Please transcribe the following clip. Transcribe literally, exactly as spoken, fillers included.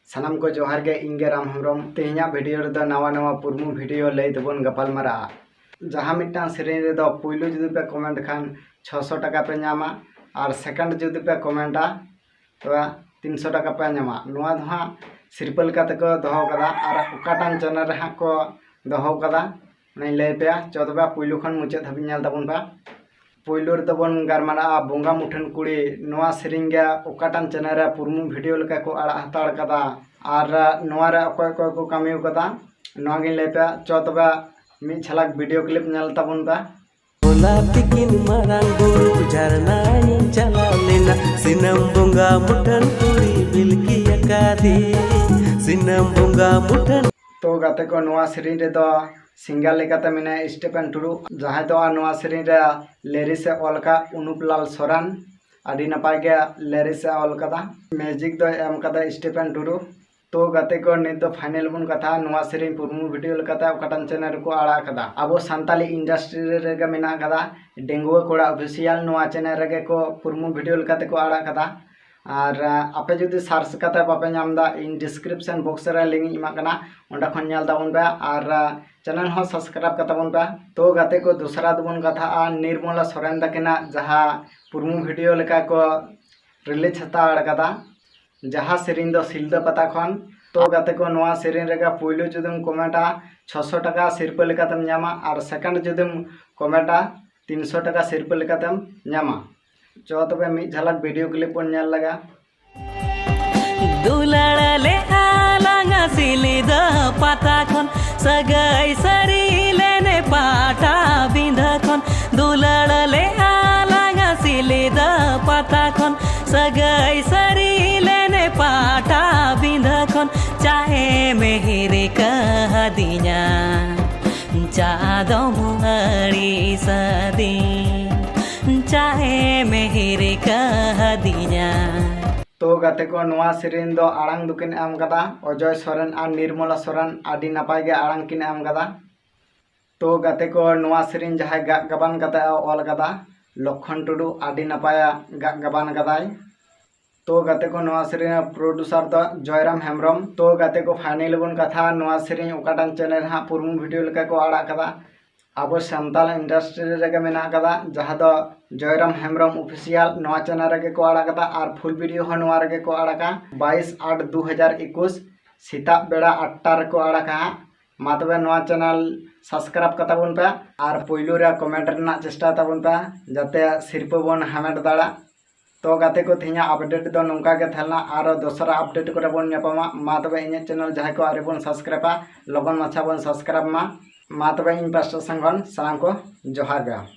ᱥᱟᱱᱟᱢ ᱠᱚ ᱡᱚᱦᱟᱨ ᱜᱮ, ᱤᱧ ᱜᱮ ᱨᱟᱢ ᱦᱮᱢᱵᱨᱚᱢ᱾ ᱛᱮᱦᱮᱧᱟᱜ ᱵᱷᱤᱰᱤᱭᱳ ᱨᱮᱫᱚ ᱱᱟᱣᱟ ᱱᱟᱣᱟ ᱯᱩᱨᱢᱩ ᱵᱷᱤᱰᱤᱭᱳ ᱞᱟᱹᱭ ᱛᱮᱵᱚᱱ ᱜᱟᱯᱟᱞ ᱢᱟᱨᱟᱜᱼᱟ᱾ ᱡᱟᱦᱟᱸ ᱢᱤᱫᱴᱟᱝ ᱥᱮᱨᱮᱧ ᱨᱮᱫᱚ ᱯᱩᱭᱞᱩ ᱡᱩᱫᱤ ᱯᱮ ᱠᱚᱢᱮᱱᱴ ᱠᱷᱟᱱ ᱪᱷᱚᱥᱚ ᱴᱟᱠᱟ ᱯᱮ ᱧᱟᱢᱟ, ᱟᱨ ᱥᱮᱠᱮᱱᱰ ᱡᱩᱫᱤ ᱯᱮ ᱠᱚᱢᱮᱱᱴᱟ ᱛᱚᱵᱮ ᱛᱤᱱᱥᱚ ᱴᱟᱠᱟ ᱯᱮ ᱧᱟᱢᱟ᱾ ᱱᱚᱣᱟ ᱫᱚ ᱦᱟᱸᱜ ᱥᱤᱨᱯᱟᱹ ᱞᱮᱠᱟ ᱛᱮᱠᱚ ᱫᱚᱦᱚ ᱠᱟᱫᱟ, ᱟᱨ ᱚᱠᱟᱴᱟᱝ ᱪᱮᱱᱮᱞ ᱨᱮ ᱦᱟᱸᱜ ᱠᱚ ᱫᱚᱦᱚ ᱠᱟᱫᱟ ᱚᱱᱟᱧ ᱞᱟᱹᱭ ᱯᱮᱭᱟ᱾ ᱪᱚ ᱛᱚᱵᱮ ᱯᱩᱭᱞᱩ ᱠᱷᱚᱱ ᱢᱩᱪᱟᱹᱫ ᱫᱷᱟᱹᱵᱤᱡ ᱧᱮᱞ ᱛᱟᱵᱚᱱ ᱯᱮ᱾ ᱯᱩᱭᱞᱩ ᱨᱮᱫᱚ ᱵᱚᱱ ᱜᱟᱨᱢᱟᱨᱟᱜᱼᱟ ᱵᱚᱸᱜᱟ ᱢᱩᱴᱷᱟᱹᱱ ᱠᱩᱲᱤ᱾ ᱱᱚᱣᱟ ᱥᱮᱨᱮᱧ ᱜᱮ ᱚᱠᱟᱴᱟᱝ ᱪᱮᱱᱮᱞ ᱨᱮ ᱯᱩᱨᱢᱩ ᱵᱷᱤᱰᱤᱭᱳ ᱞᱮᱠᱟ ᱠᱚ ᱟᱲᱟᱜ ᱦᱟᱛᱟᱲ ᱠᱟᱫᱟ, ᱟᱨ ᱱᱚᱣᱟ ᱨᱮ ᱚᱠᱚᱭ ᱚᱠᱚᱭ ᱠᱚ ᱠᱟᱹᱢᱤ ᱠᱟᱫᱟ ᱱᱚᱣᱟ ᱜᱤᱧ ᱞᱟᱹᱭ ᱯᱮᱭᱟ᱾ ᱪᱚ ᱛᱚᱵᱮ ᱢᱤᱫ ᱡᱷᱟᱞᱟᱠ ᱵᱷᱤᱰᱤᱭᱳ ᱠᱞᱤᱯ ᱧᱮᱞ ᱛᱟᱵᱚᱱ ᱯᱮ᱾ ᱦᱚᱞᱟ ᱛᱤᱠᱤᱱ ᱢᱟᱨᱟᱝ ᱵᱩᱨᱩ ᱡᱷᱟᱨᱱᱟᱧ ᱪᱟᱞᱟᱣ ᱞᱮᱱᱟ, ᱥᱤᱱᱟᱹᱢ ᱵᱚᱸᱜᱟ ᱢᱩᱴᱷᱟᱹᱱ ᱠᱩᱲᱤ ᱵᱤᱞᱠᱤ ᱟᱠᱟᱫᱤᱧ, ᱥᱤᱱᱟᱹᱢ ᱵᱚᱸᱜᱟ ᱢᱩᱴᱷᱟᱹᱱ᱾ ᱛᱚ ᱜᱟᱛᱮ ᱠᱚ, ᱱᱚᱣᱟ ᱥᱮᱨᱮᱧ ᱨᱮᱫᱚ ᱥᱤᱝᱜᱟᱨ ᱞᱮᱠᱟᱛᱮ ᱢᱮᱱᱟᱭᱟ ᱥᱴᱤᱯᱷᱮᱱ ᱴᱩᱰᱩ, ᱡᱟᱦᱟᱸᱭ ᱫᱚ ᱟᱨ ᱱᱚᱣᱟ ᱥᱮᱨᱮᱧ ᱨᱮ ᱞᱤᱨᱤᱠᱥ ᱮ ᱚᱞ ᱟᱠᱟᱫ ᱚᱱᱩᱯ ᱞᱟᱞ ᱥᱚᱨᱮᱱ᱾ ᱟᱹᱰᱤ ᱱᱟᱯᱟᱭ ᱜᱮ ᱞᱤᱨᱤᱠᱥ ᱮ ᱚᱞ ᱟᱠᱟᱫᱟ, ᱢᱤᱣᱡᱤᱠ ᱫᱚᱭ ᱮᱢ ᱟᱠᱟᱫᱟ ᱥᱴᱤᱯᱷᱮᱱ ᱴᱩᱰᱩ᱾ ᱛᱚ ᱜᱟᱛᱮ ᱠᱚ, ᱱᱤᱛ ᱫᱚ ᱯᱷᱟᱭᱱᱮᱞ ᱵᱚᱱ ᱠᱟᱛᱷᱟᱜᱼᱟ, ᱱᱚᱣᱟ ᱥᱮᱨᱮᱧ ᱯᱩᱨᱢᱩ ᱵᱷᱤᱰᱤᱭᱳ ᱞᱮᱠᱟᱛᱮ ᱚᱠᱟᱴᱟᱝ ᱪᱮᱱᱮᱞ ᱨᱮᱠᱚ ᱟᱲᱟᱜ ᱟᱠᱟᱫᱟ᱾ ᱟᱵᱚ ᱥᱟᱱᱛᱟᱞᱤ ᱤᱱᱰᱟᱥᱴᱨᱤ ᱨᱮᱜᱮ ᱢᱮᱱᱟᱜ ᱟᱠᱟᱫᱟ ᱰᱮᱝᱜᱩᱣᱟᱹ ᱠᱚᱲᱟ ᱚᱯᱷᱤᱥᱤᱭᱟᱞ, ᱱᱚᱣᱟ ᱪᱮᱱᱮᱞ ᱨᱮᱜᱮ ᱠᱚ ᱯᱩᱨᱢᱩ ᱵᱷᱤᱰᱤᱭᱳ ᱞᱮᱠᱟᱛᱮ ᱠᱚ ᱟᱲᱟᱜ ᱟᱠᱟᱫᱟ᱾ ᱟᱨ ᱟᱯᱮ ᱡᱩᱫᱤ ᱥᱟᱨᱪ ᱠᱟᱛᱮ ᱵᱟᱯᱮ ᱧᱟᱢ ᱮᱫᱟ, ᱤᱧ ᱰᱤᱥᱠᱨᱤᱯᱥᱚᱱ ᱵᱚᱠᱥ ᱨᱮ ᱞᱤᱝᱠ ᱤᱧ ᱮᱢᱟᱜ ᱠᱟᱱᱟ, ᱚᱸᱰᱮ ᱠᱷᱚᱱ ᱧᱮᱞ ᱛᱟᱵᱚᱱ ᱯᱮ᱾ ᱟᱨ ᱪᱮᱱᱮᱞ ᱦᱚᱸ ᱥᱟᱵᱥᱠᱨᱟᱭᱤᱵ ᱠᱟᱛᱟ ᱵᱚᱱ ᱯᱮ᱾ ᱛᱚ ᱜᱟᱛᱮ ᱠᱚ, ᱫᱚᱥᱨᱟ ᱫᱚᱵᱚᱱ ᱠᱟᱛᱷᱟᱜᱼᱟ ᱱᱤᱨᱢᱚᱞᱟ ᱥᱚᱨᱮᱱ ᱛᱟᱹᱠᱤᱱᱟᱜ ᱡᱟᱦᱟᱸ ᱯᱩᱨᱢᱩ ᱵᱷᱤᱰᱤᱭᱳ ᱞᱮᱠᱟ ᱠᱚ ᱨᱤᱞᱤᱡᱽ ᱦᱟᱛᱟᱲ ᱠᱟᱫᱟ, ᱡᱟᱦᱟᱸ ᱥᱮᱨᱮᱧ ᱫᱚ ᱥᱤᱞᱫᱟᱹ ᱯᱟᱛᱟ ᱠᱷᱚᱱ᱾ ᱛᱚ ᱜᱟᱛᱮ ᱠᱚ, ᱱᱚᱣᱟ ᱥᱮᱨᱮᱧ ᱨᱮᱜᱮ ᱯᱩᱭᱞᱩ ᱡᱩᱫᱤᱢ ᱠᱚᱢᱮᱱᱴᱟ, ᱪᱷᱚᱥᱚ ᱴᱟᱠᱟ ᱥᱤᱨᱯᱟᱹ ᱞᱮᱠᱟᱛᱮᱢ ᱧᱟᱢᱟ, ᱟᱨ ᱥᱮᱠᱮᱱᱰ ᱡᱩᱫᱤᱢ ᱠᱚᱢᱮᱱᱴᱟ, ᱛᱤᱱᱥᱚ ᱴᱟᱠᱟ ᱥᱤᱨᱯᱟᱹ ᱞᱮᱠᱟᱛᱮᱢ ᱧᱟᱢᱟ᱾ ᱪᱚ ᱛᱚᱵᱮ ᱢᱤᱫ ᱡᱷᱟᱞᱟᱠ ᱵᱷᱤᱰᱤᱭᱳ ᱠᱞᱤᱯ ᱵᱚᱱ ᱧᱮᱞ ᱞᱮᱜᱟ᱾ ᱫᱩᱞᱟᱹᱲ ᱞᱮ ᱟᱞᱟᱝᱟ ᱥᱤᱞᱫᱟᱹ ᱯᱟᱛᱟ ᱠᱷᱚᱱ, ᱥᱟᱹᱜᱟᱹᱭ ᱥᱟᱹᱨᱤ ᱞᱮᱱᱮ ᱯᱟᱴᱟᱵᱤᱸᱫᱷᱟᱹ ᱠᱷᱚᱱ᱾ ᱫᱩᱞᱟᱹᱲ ᱞᱮ ᱟᱞᱟᱝᱟ ᱥᱤᱞᱫᱟᱹ ᱯᱟᱛᱟ ᱠᱷᱚᱱ, ᱥᱟᱹᱜᱟᱹᱭ ᱥᱟᱹᱨᱤ ᱞᱮᱱᱮ ᱯᱟᱴᱟᱵᱤᱸᱫᱷᱟᱹ ᱠᱷᱚᱱ᱾ ᱪᱟᱦᱮ ᱢᱮ ᱦᱤᱨᱤ ᱠᱟᱹᱫᱤᱧᱟ, ᱪᱟᱫᱚᱢ ᱟᱹᱲᱤᱥᱟᱫᱤᱧ, ᱪᱟᱦᱮ ᱢᱮ ᱦᱤᱨᱤ ᱠᱟᱹᱫᱤᱧᱟ᱾ ᱛᱚ ᱜᱟᱛᱮ ᱠᱚ, ᱱᱚᱣᱟ ᱥᱮᱨᱮᱧ ᱫᱚ ᱟᱲᱟᱝ ᱫᱚᱠᱤᱱ ᱮᱢ ᱠᱟᱫᱟ ᱚᱡᱚᱭ ᱥᱚᱨᱮᱱ ᱟᱨ ᱱᱤᱨᱢᱚᱞᱟ ᱥᱚᱨᱮᱱ᱾ ᱟᱹᱰᱤ ᱱᱟᱯᱟᱭ ᱜᱮ ᱟᱲᱟᱝ ᱠᱤᱱ ᱮᱢ ᱠᱟᱫᱟ᱾ ᱛᱚ ᱜᱟᱛᱮ ᱠᱚ, ᱱᱚᱣᱟ ᱥᱮᱨᱮᱧ ᱡᱟᱦᱟᱸᱭ ᱜᱟᱜ ᱜᱟᱵᱟᱱ ᱠᱟᱛᱮ ᱮ ᱚᱞ ᱠᱟᱫᱟ, ᱞᱚᱠᱠᱷᱚᱱ ᱴᱩᱰᱩ, ᱟᱹᱰᱤ ᱱᱟᱯᱟᱭ ᱜᱟᱜ ᱜᱟᱵᱟᱱ ᱠᱟᱫᱟᱭ᱾ ᱛᱚ ᱜᱟᱛᱮ ᱠᱚ, ᱱᱚᱣᱟ ᱥᱮᱨᱮᱧ ᱨᱮᱱᱟᱜ producer ᱫᱚ ᱡᱚᱭᱨᱟᱢ ᱦᱮᱢᱵᱨᱚᱢ᱾ ᱛᱚ ᱜᱟᱛᱮ ᱠᱚ, finally ᱵᱚᱱ ᱠᱟᱛᱷᱟ ᱱᱚᱣᱟ ᱥᱮᱨᱮᱧ ᱚᱠᱟᱴᱟᱝ channel ᱨᱮ ᱦᱟᱸᱜ promo video ᱞᱮᱠᱟ ᱠᱚ ᱟᱲᱟᱜ ᱠᱟᱫᱟ᱾ ᱟᱵᱚ ᱥᱟᱱᱛᱟᱲ industry ᱨᱮᱜᱮ ᱢᱮᱱᱟᱜ ᱠᱟᱫᱟ, ᱡᱟᱦᱟᱸ ᱫᱚ ᱡᱚᱭᱨᱟᱢ ᱦᱮᱢᱵᱨᱚᱢ Official, ᱱᱚᱣᱟ channel ᱨᱮᱜᱮ ᱠᱚ ᱟᱲᱟᱜ ᱠᱟᱫᱟ᱾ ᱟᱨ full video ᱦᱚᱸ ᱱᱚᱣᱟ ᱨᱮᱜᱮ ᱠᱚ ᱟᱲᱟᱜᱟ᱾ ᱵᱟᱭᱤᱥ ᱟᱴ ᱫᱩ ᱦᱟᱡᱟᱨ ᱮᱠᱩᱥ ᱥᱮᱛᱟᱜ ᱵᱮᱲᱟ ᱟᱴ ᱴᱟ ᱨᱮᱠᱚ ᱟᱲᱟᱜᱟ ᱦᱟᱸᱜ᱾ ᱢᱟ ᱛᱚᱵᱮ ᱱᱚᱣᱟ channel subscribe ᱠᱟᱛᱟ ᱵᱚᱱ ᱯᱮ ᱟᱨ ᱯᱳᱭᱞᱳ ᱨᱮ comment ᱨᱮᱱᱟᱜ ᱪᱮᱥᱴᱟᱭ ᱛᱟᱵᱚᱱ ᱯᱮ, ᱡᱟᱛᱮ ᱥᱤᱨᱯᱟᱹ ᱵᱚᱱ ᱦᱟᱢᱮᱴ ᱫᱟᱲᱮᱭᱟᱜ᱾ ᱛᱚ ᱜᱟᱛᱮ ᱠᱚ, ᱛᱮᱦᱮᱧᱟᱜ update ᱫᱚ ᱱᱚᱝᱠᱟ ᱜᱮ ᱛᱟᱦᱮᱸ ᱞᱮᱱᱟ᱾ ᱟᱨᱚ ᱫᱚᱥᱨᱟ update ᱠᱚᱨᱮ ᱵᱚᱱ ᱧᱟᱯᱟᱢᱟ᱾ ᱢᱟ ᱛᱚᱵᱮ ᱤᱧᱟᱹᱜ channel ᱡᱟᱦᱟᱸᱭ ᱠᱚ ᱟᱹᱣᱨᱤ ᱵᱚᱱ subscribeᱟ, ᱞᱚᱜᱚᱱ ᱢᱟᱪᱷᱟ ᱵᱚᱱ subscribe ᱢᱟ᱾ ᱢᱟ ᱛᱚᱵᱮ ᱤᱧ ᱯᱟᱥᱴᱟ ᱥᱮᱱ ᱠᱷᱚᱱ ᱥᱟᱱᱟᱢ ᱠᱚ ᱡᱚᱦᱟᱨ ᱜᱮ᱾